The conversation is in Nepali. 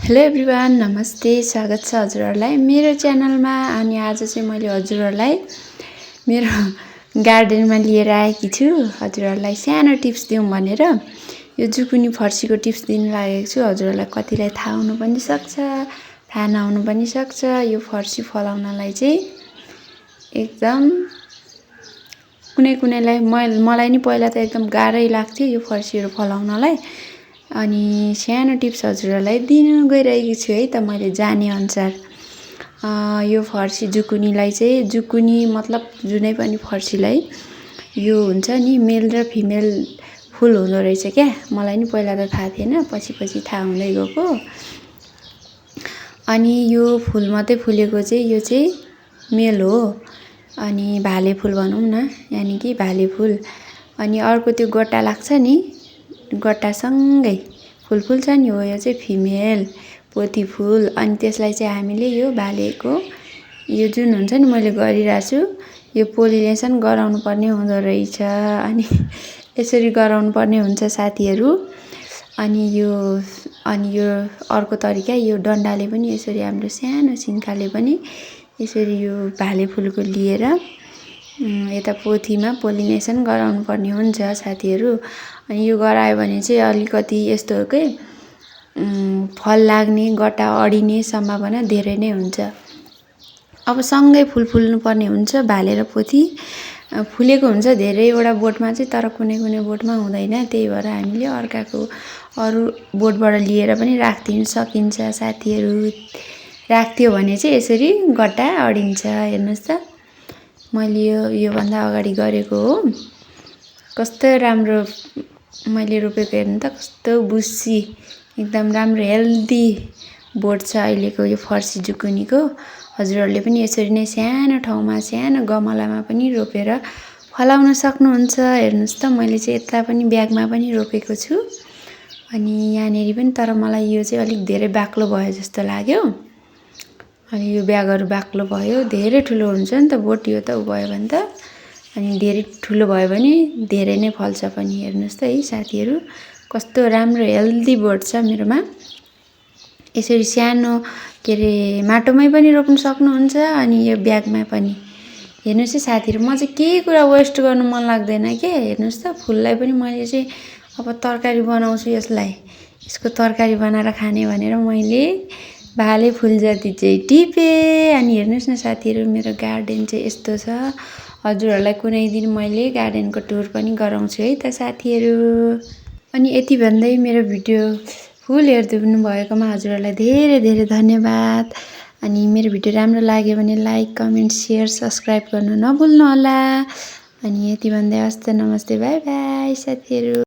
हेलो एभ्रिवान, नमस्ते, स्वागत छ हजुरहरूलाई मेरो च्यानलमा। अनि आज चाहिँ मैले हजुरहरूलाई मेरो गार्डनमा लिएर आएकी छु। हजुरहरूलाई सानो टिप्स दिउँ भनेर यो जुकुनी फर्सीको टिप्स दिन लागेको छु। हजुरहरूलाई कतिलाई थाहा हुनु पनि सक्छ, थाहा नहुनु पनि सक्छ। यो फर्सी फलाउनलाई चाहिँ एकदम कुनैलाई मलाई नि पहिला त एकदम गाह्रै लाग्थ्यो यो फर्सीहरू फलाउनलाई। अनि सानो टिप्स हजुरहरूलाई दिन गइरहेको छु है त मैले जाने अनुसार। यो फर्सी जुकुनीलाई चाहिँ जुकुनी मतलब जुनै पनि फर्सीलाई यो हुन्छ नि मेल र फिमेल फुल हुँदो रहेछ क्या। मलाई नि पहिला त थाहा थिएन, पछि थाहा हुँदै गएको। अनि यो फुल मात्रै फुलेको चाहिँ यो चाहिँ मेल हो। अनि भाले फुल भनौँ न, यानि कि भाले फुल। अनि अर्को त्यो गट्टा लाग्छ नि, गट्टासँगै फुल फुल्छ नि हो, यो चाहिँ फिमेल पोथी फुल। अनि त्यसलाई चाहिँ हामीले यो भालेको यो जुन हुन्छ नि मैले गरिरहेको छु यो पोलिनेसन गराउनु पर्ने हुँदो रहेछ। अनि यसरी गराउनु पर्ने हुन्छ साथीहरू। अनि यो अर्को तरिका यो डन्डाले पनि यसरी हाम्रो सानो सिन्काले पनि यसरी यो भाले फुलको लिएर यता पोथीमा पोलिनेसन गराउनु पर्ने हुन्छ साथीहरू। अनि यो गरायो भने चाहिँ अलिकति यस्तो हो कि फल लाग्ने, गट्टा अडिने सम्भावना धेरै नै हुन्छ। अब सँगै फुल फुल्नु पर्ने हुन्छ भाले र पोथी। फुलेको हुन्छ धेरैवटा बोटमा चाहिँ, तर कुनै बोटमा हुँदैन। त्यही भएर हामीले अरू बोटबाट लिएर पनि राखिदिन सकिन्छ साथीहरू। राख्थ्यो भने चाहिँ यसरी गट्टा अडिन्छ। हेर्नुहोस् त, मैले योभन्दा अगाडि गरेको हो। कस्तो राम्रो मैले रोपेको हेर्नु त, कस्तो बुस्सी एकदम राम्रो हेल्दी बोट छ अहिलेको यो फर्सी जुकुनीको। हजुरहरूले पनि यसरी नै सानो ठाउँमा सानो गमलामा पनि रोपेर फलाउन सक्नुहुन्छ। हेर्नुहोस् त, मैले चाहिँ यता पनि ब्यागमा पनि रोपेको छु। अनि यहाँनिर पनि, तर मलाई यो चाहिँ अलिक धेरै बाक्लो भयो जस्तो लाग्यो। अनि यो ब्यागहरू बाक्लो भयो, धेरै ठुलो हुन्छ नि त बोट, यो त भयो भने त। अनि धेरै ठुलो भयो भने धेरै नै फल्छ पनि। हेर्नुहोस् त है साथीहरू, कस्तो राम्रो हेल्दी बोट छ मेरोमा। यसरी सानो माटोमै पनि रोप्न सक्नुहुन्छ अनि यो ब्यागमा पनि। हेर्नुहोस् है साथीहरू, म चाहिँ केही कुरा वेस्ट गर्नु मन लाग्दैन के। हेर्नुहोस् त, फुललाई पनि मैले चाहिँ अब तरकारी बनाउँछु, यसको तरकारी बनाएर खाने भनेर मैले भाले फुल जति चाहिँ टिपेँ। अनि हेर्नुहोस् न साथीहरू, मेरो गार्डन चाहिँ यस्तो छ। हजुरहरूलाई कुनै दिन मैले गार्डनको टुर पनि गराउँछु है त साथीहरू। अनि यति भन्दै मेरो भिडियो फुल हेरिदिनु भएकोमा हजुरहरूलाई धेरै धेरै धन्यवाद। अनि मेरो भिडियो राम्रो लाग्यो भने लाइक, कमेन्ट, सेयर, सब्सक्राइब गर्नु नभुल्नु होला। अनि यति भन्दै हस्त, नमस्ते, बाई बाई साथीहरू।